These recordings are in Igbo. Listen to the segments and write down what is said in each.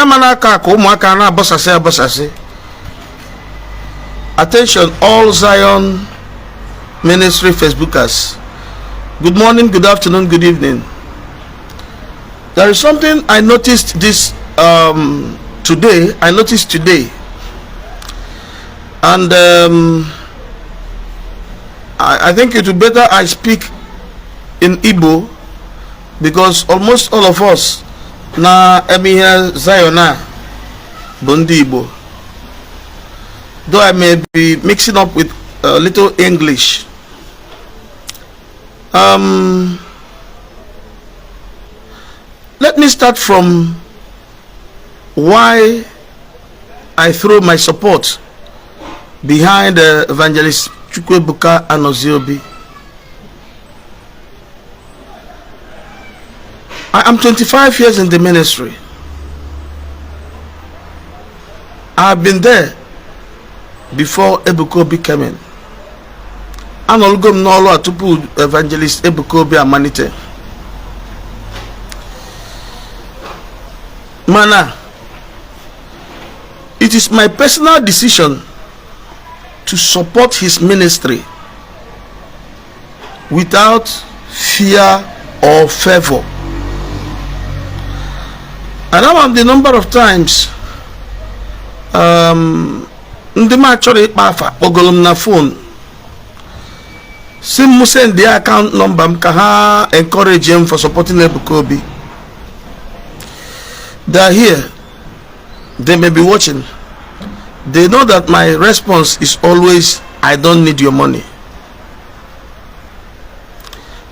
Ama n'aka ka ụmụaka na-abọsasị abọsasị. Attention all Zion Ministry Facebookers. Good morning, good afternoon, good evening. There is something I noticed this today. I noticed today, and I think it would be better I speak in Igbo because almost all of us na eme ihe Zion a bụ ndị Igbo. Though I may be mixing up with a little English. Let me start from why I throw my support behind Evangelist Chukwuebuka Anozie Obi. I am 25 years in the ministry. I have been there before Ebuka Obi came in. Anọlugo m n'ọlụ a tupu Evangelist Ebuka Obi amalite. Mana it is my personal decision to support his ministry without fear or favor. And I'm the number of times ndị m achọrọ ịkpa afa kpọgoro m na phone si m send the account number m ka ha encourage him for supporting Ebuka Obi. They are here. They may be watching. They know that my response is always, I don't need your money.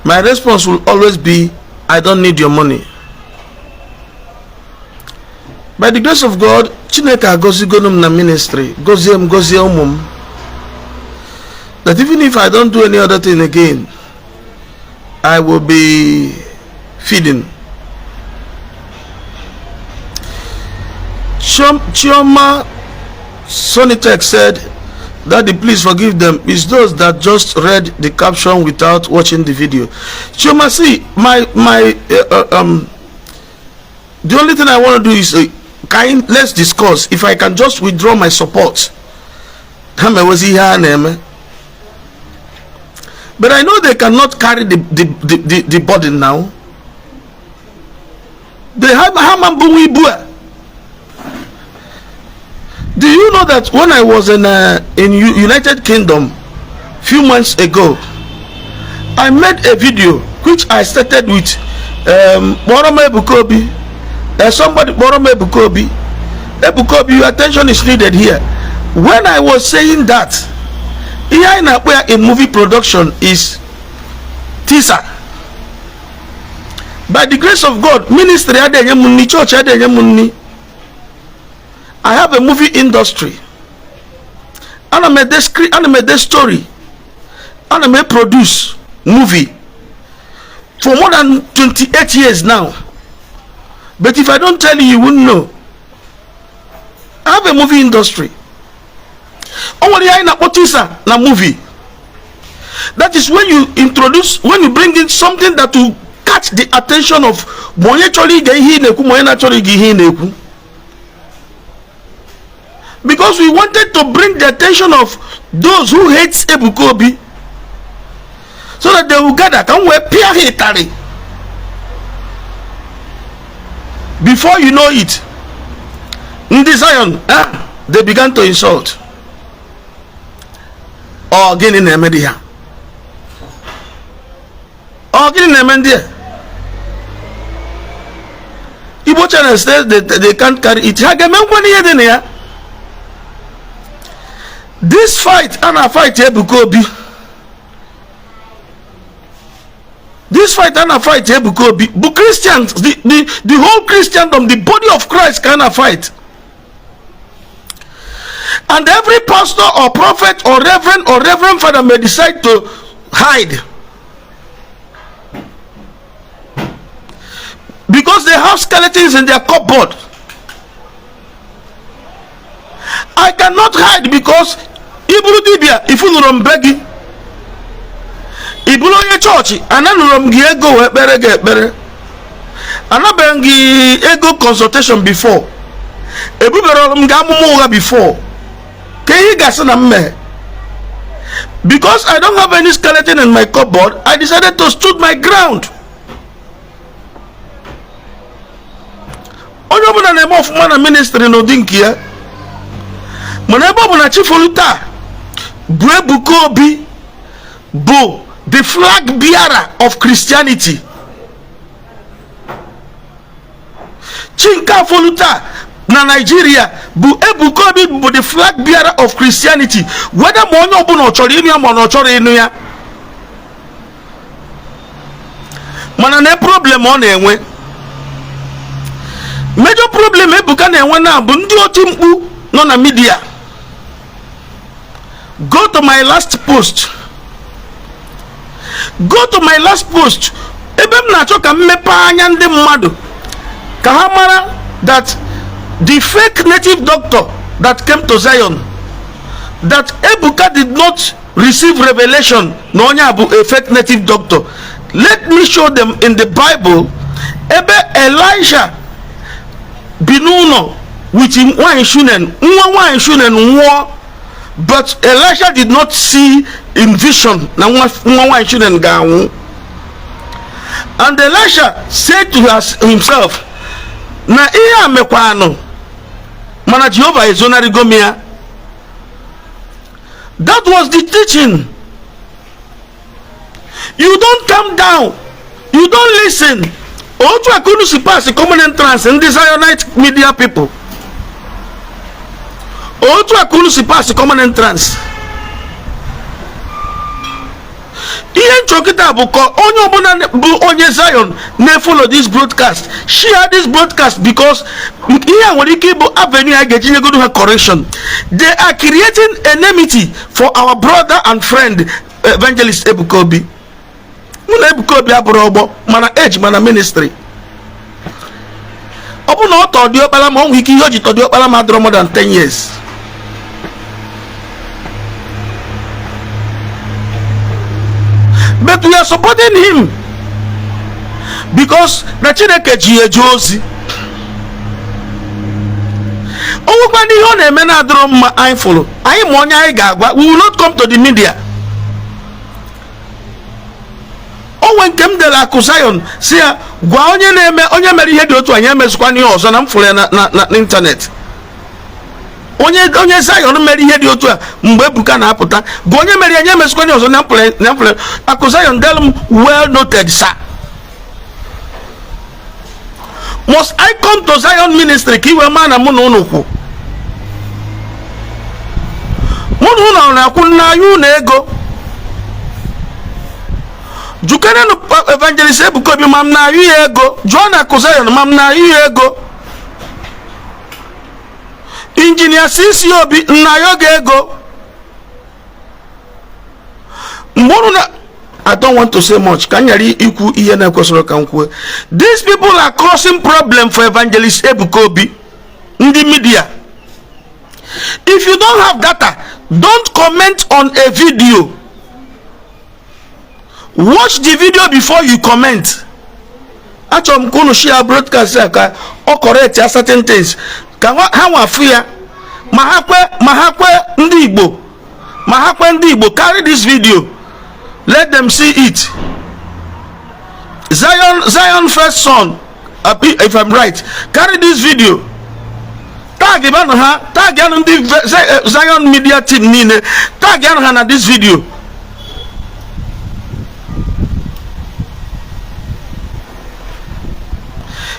My response will always be, I don't need your money. By the grace of God, Chineke agọzigonu m na ministry, gọzie m, gọzie ụmụ m. That even if I don't do any other thing again, I will be feeding. Chioma Sonitech said, Daddy, please forgive them. It's those that just read the caption without watching the video. Chioma, see, the only thing I want to do is kind. Let's discuss. If I can just withdraw my support. But I know they cannot carry the burden now. They have Hamambunwibua. Do you know that when I was in United Kingdom few months ago, I made a video which I started with Kpọrọ m Ebuka Obi. Somebody kpọrọ m Ebuka Obi. Ebuka Obi, your attention is needed here. When I was saying that, ihe anyị na-akpọ ya in movie production is teaser. By the grace of God, ministry adịghị enye m nni, church adịghị enye m nni. I have a movie industry. Ana m ede script, ana m ede story, ana m produce movie for more than 28 years now. But if I don't tell you, you wouldn't know. I have a movie industry. O nwere ihe anyị na-akpọ teaser na movie. That is when you introduce, when you bring in something that will catch the attention of ma onye chọrọ ige ihe ị na-ekwu, ma onye na-achọrọ ige ihe ị na-ekwu. Because we wanted to bring the attention of those who hate Ebuka Obi so that they will gather ka m wee pịa ha ịtarị. Before you know it, ndị Zion, they began to insult. Ọ gịnị na-eme dị ha? Ọ gịnị na-eme ndị a? Igbo channel says they can't carry it. Ha ga-eme nkwa n'ihe dị na ya. This fight a na-fight Ebuka Obi. This fight a na-fight Ebuka Obi bụ Christians, the whole Christendom, the body of Christ ka a na-fight. And every pastor or prophet or reverend or reverend father may decide to hide because they have skeletons in their cupboard. I cannot hide because ị bụrụ dibịa ifunụrụ m be gị, ị bụrụ onye chọọchị ananụrụ m gị ego wee kpere gị ekpere, anabeghị m gị ego consultation before. Ebubere m gị amụma ụgha before? Ka ihe ị ga-asị na m mee? Because I don't have any skeleton in my cupboard, I decided to stood my ground. Onye ọbụla na-eme ọfụma na ministry n'ụdị nke ya, mana ebe ọ bụ na chi folu taa bụ Ebuka Obi bụ the flag bearer of Christianity, chi nke afolu taa na Nigeria bụ Ebuka Obi bụ the flag bearer of Christianity, whether ma onye ọbụla ọ chọrọ ịnụ ya ma ọ chọrọ ịnụ ya. Mana na problem ọ na-enwe, major problem Ebuka na-enwe na bụ ndị oti mkpu nọ na media. Go to my last post, go to my last post, ebe m na-achọ ka m mepee anya ndị mmadụ ka ha mara that the fake native doctor that came to Zion, that Ebuka did not receive revelation na onye a bụ a fake native doctor. Let me show them in the Bible ebe Elisha bi n'ụlọ with nwanyị Shunem, nwa nwanyị Shunem nwụọ, but Elisha did not see in vision na nwa nwanyị Shunem ga-anwụ. And Elisha said to himself na ihe a mekwanụ, mana Jehova ezonarịgo m ya. That was the teaching. You don't calm down, you don't listen. Otu a ka unu si pass common entrance, ndị Zionite media people. Otu a ka unu si pass common entrance. Ihe nchọkịta bụ ka onye ọbụla bụ onye Zion na-follow this broadcast, share this broadcast, because ihe a nwere ike ịbụ avenue a ga-eji nyegodo ha correction. They are creating enmity for our brother and friend Evangelist Ebuka Obi. Mụ na Ebuka Obi abụrụ ọgbọ, mana age, mana ministry. Ọ bụ na ọ tọ diọkpara ma ọ nwee ike ihe o ji tọ diọkpara ma adịrọ more than 10 years. But we are supporting him because na Chineke ji ya eje ozi. O nwekwana ihe ọ na-eme na-adịrọ mma anyị fụrụ, anyị ma onye anyị ga-agwa. We will not come to the media. O nwe nke m dere Akụ Zion, si ya gwa onye na-eme, onye mere ihe dị otu, anyị emezikwana ihe ọzọ na m fụrụ ya na n'ịntanetị. Onye Zion mere ihe dị otu a mgbe Ebuka na-apụta, gwa onye mere ya nye emezikwana ihe ọzọ na m fụrụ ya. Akụ Zion del m, "Well noted, sir." Must I come to Zion ministry ka iwe maa na mụ na unu kwụ? Mụ na unu na-akwụ nna anyị unu ego. Jukenenu Evangelist Ebuka Obi ma m na-ayụ ya ego. Jụọ na Akụ Zion ma m na-ayụ ya ego. Injinia CC Obi nna ya oge ego mgbe unu na. I don't want to say much ka m ghara ikwu ihe na-ekwesịrị ka m kwuo. These people are causing problem for Evangelist Ebuka Obi. Ndị media, if you don't have data, don't comment on a video. Watch the video before you comment. Achọrọ m ka unu share broadcast a ka ọ correct ya certain things, ka ha nwafụ ya, ma ha kwe, ma ha kwe. Ndị Igbo, ma ha kwe. Ndị Igbo, carry this video, let them see it. Zion first son, if I'm right, carry this video, tag banụ ha, tag yanụ ndị Zion media team niile, tag yanụ ha na this video.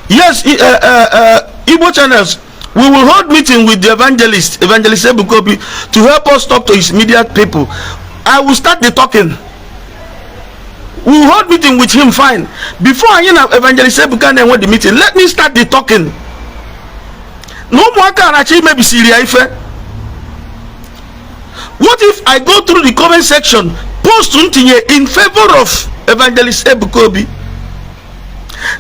Yes, Igbo channels, we will hold meeting with the evangelist, Evangelist Ebuka Obi, to help us talk to his media people. I will start the talking. We will hold meeting with him, fine. Before anyị na Evangelist Ebuka na-enwe the meeting, let me start the talking. Na ụmụaka na-achọ imebisiri ya ife. What if I go through the comment section, post ntinye in favor of Evangelist Ebuka Obi?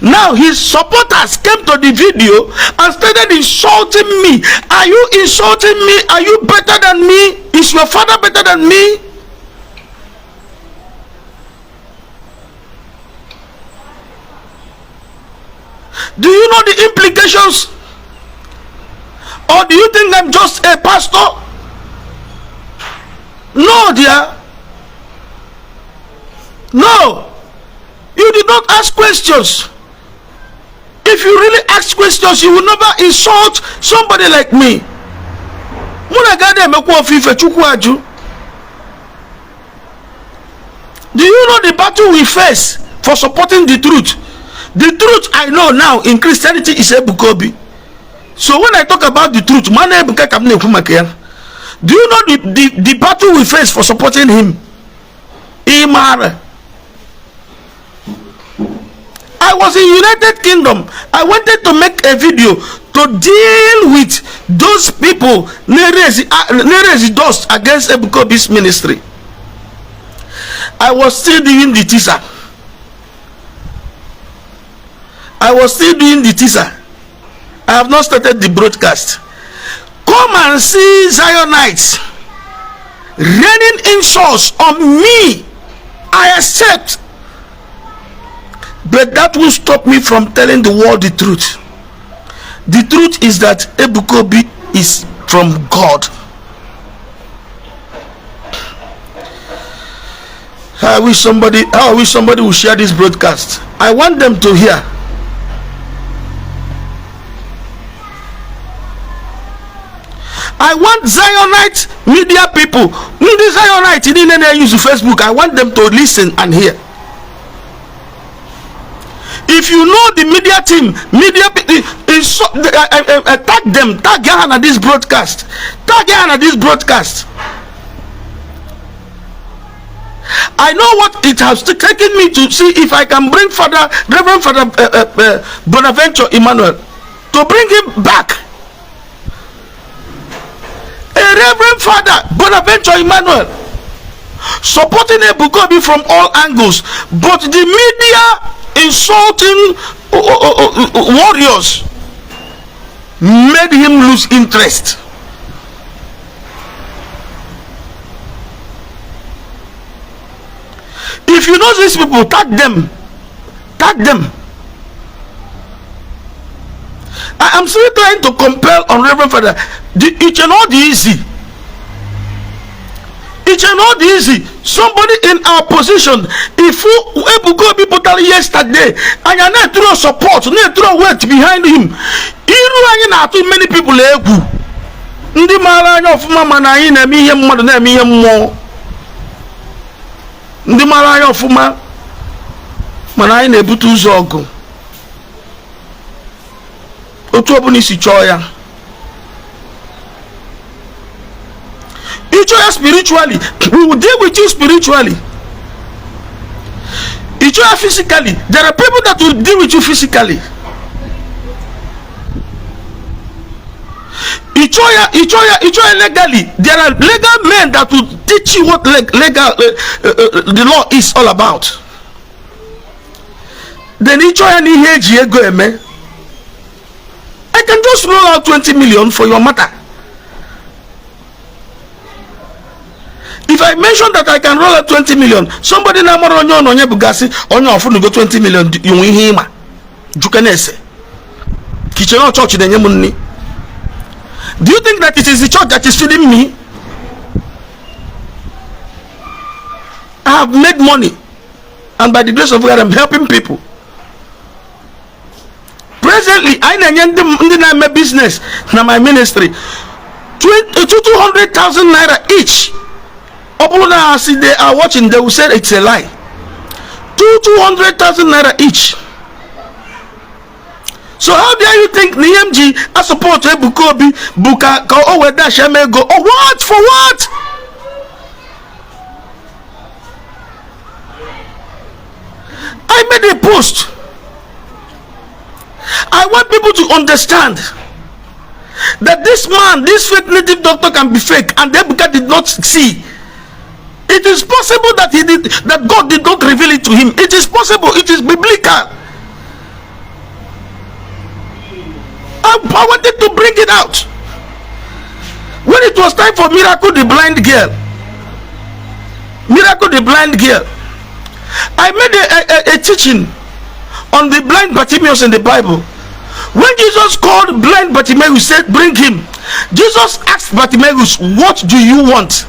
Now his supporters came to the video and started insulting me. Are you insulting me? Are you better than me? Is your father better than me? Do you know the implications? Or do you think I'm just a pastor? No, dear. No. You did not ask questions. If you really ask questions, you will never insult somebody like me. Mụ na gị adịghị emekwa ofu ife. Chukwu ajụ. Do you know the battle we face for supporting the truth? The truth I know now in Christianity is Ebuka Obi. So when I talk about the truth, mana Ebuka ka m na-ekwu maka ya. Do you know the battle we face for supporting him? Ị maara? I was in United Kingdom. I wanted to make a video to deal with those people na-raise dust against Ebuka Obi's ministry. I was still doing the teaser. I was still doing the teaser. I have not started the broadcast. Come and see Zionites raining insults on me. I accept. But that will stop me from telling the world the truth. The truth is that Ebuka Obi is from God. I wish somebody will share this broadcast. I want them to hear. I want Zionite media people, ndị Zionite niile na-use Facebook, I want them to listen and hear. If you know the media team, media is so, tag them, tag ha na this broadcast, tag ha na this broadcast. I know what it has taken me to see if I can bring Father, Reverend Father Bonaventure Emmanuel, to bring him back. A Reverend Father Bonaventure Emmanuel supporting Ebuka Obi from all angles, but the media insulting warriors made him lose interest. If you know these people, tag them, tag them. I am still trying to compel on Reverend Father. It cannot be easy. It cannot be easy. Somebody in our position, if Ebuka Obi pụtara yesterday, and you na-throw support, na-throw weight behind him, iru anyị na-atụ many people egwu. Ndị maara anya ọfụma mana anyị na-eme ihe mmadụ na-eme ihe mmụọ. Ndị maara anya ọfụma mana anyị na-ebute ụzọ ọgụ. Otu ọbụla isi chọọ ya. Ịchọ ya spiritually, we will deal with you spiritually. Ịchọ ya physically, there are people that will deal with you physically. Ịchọ ya legally, there are legal men that will teach you what legal the law is all about. Then ịchọ ya n'ihe eji ego eme. I can just roll out 20 million for your matter. If I mention that I can roll out 20 million, somebody na-amara onye ọ na onye bụgasị onye ọfụnugo 20 million inwe ihe ịma juke na-ese kiche na chọọchị na-enye m nri. Do you think that it is the church that is feeding me? I have made money, and by the grace of God, I'm helping people. Presently, anyị na-enye ndị na-eme business na my ministry 200,000 naira each. Ọ bụrụ na asị they are watching, they will say it's a lie. 200,000 naira each. So how dare you think na ihe m ji a support Ebuka Obi bụ ka o wee dash m ego? Oh, what? For what? I made a post. I want people to understand that this man, this fake native doctor can be fake, and Ebuka did not see. It is possible that he did, that God did not reveal it to him. It is possible. It is biblical. I wanted to bring it out. When it was time for Miracle the blind girl, Miracle the blind girl, I made a teaching on the blind Bartimaeus in the Bible. When Jesus called blind Bartimaeus, he said, bring him. Jesus asked Bartimaeus, "What do you want?"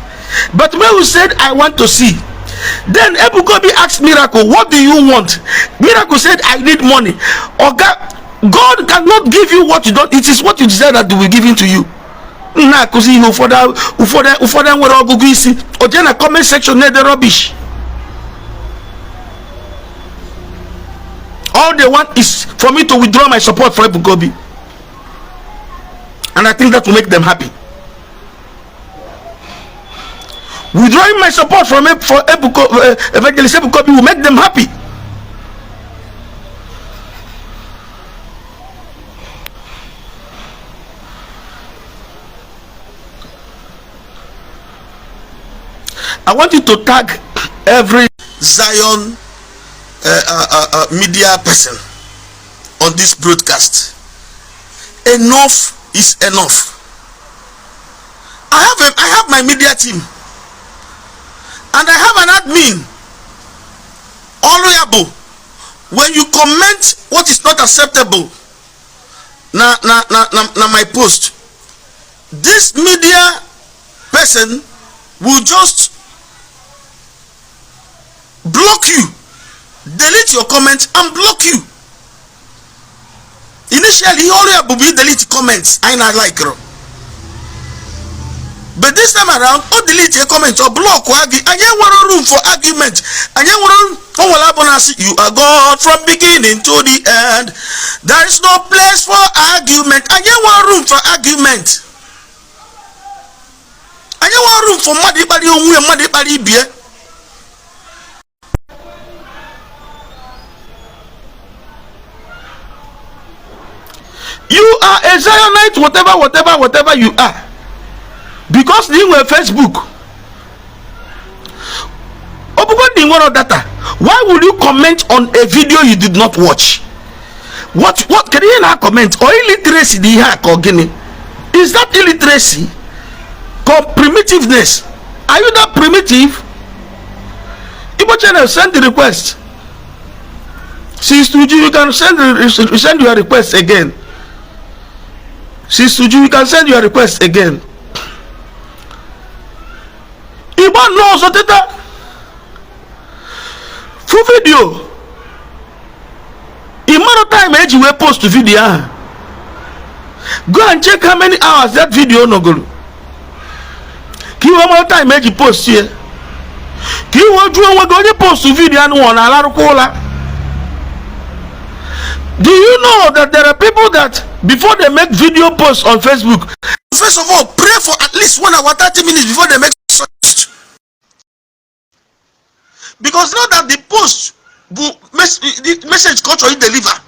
Bartimaeus said, "I want to see." Then Ebuka Obi asked Miracle, "What do you want?" Miracle said, "I need money." Oga, God cannot give you what you don't. It is what you desire that will be given to you. M na-akụzi ihe, ụfọdụ ụfọdụ ụfọdụ nwere ọgụgụ isi o jee na comment section na-ede rubbish. All they want is for me to withdraw my support for Ebuka Obi, and I think that will make them happy. Withdrawing my support from for Ebuka, Evangelist Ebuka Obi will make them happy. I want you to tag every Zion media person on this broadcast. Enough is enough. I have my media team and I have an admin. Ọrụ ya bụ, when you comment what is not acceptable na my post, this media person will just block you, delete your comment and block you. Initially, ihe ọrụ ya bụbu delete comments anyị na like, but this time around, o delete a comment or block gị. Anyị enwere room for argument. Anyị enwere. O nwere abụ na-asị, "You are God from beginning to the end, there is no place for argument." Anyị enwere room for argument. Anyị enwere room for mmadụ ịkparị onwe ya, mmadụ ịkparị ibie. You are a Zionite, whatever, whatever, whatever you are, because na ị nwere Facebook, ọ bụgo na ị nwere data, why would you comment on a video you did not watch? What kedu ihe na comment? Or illiteracy dị ihe a, ka ọ gịnị? Is that illiteracy ka primitiveness? Are you that primitive? Igbo Channel, send the request. Sister Uju, you can send your request again. Sister Uju, you can send your request again. Igbo nnọọ ọzọ, teta fụ video, ị mara time eji wee post video ahụ. Go and check how many hours that video nọgoro ka iwe mara time eji post ya, ka iwe jụọ onwe gị, onye post video anụ ọ na-alarụkwa ụla? Do you know that there are people that before they make video posts on Facebook, first of all pray for at least 1 hour 30 minutes before they make such post? Because not that the post bụ the message culture you deliver.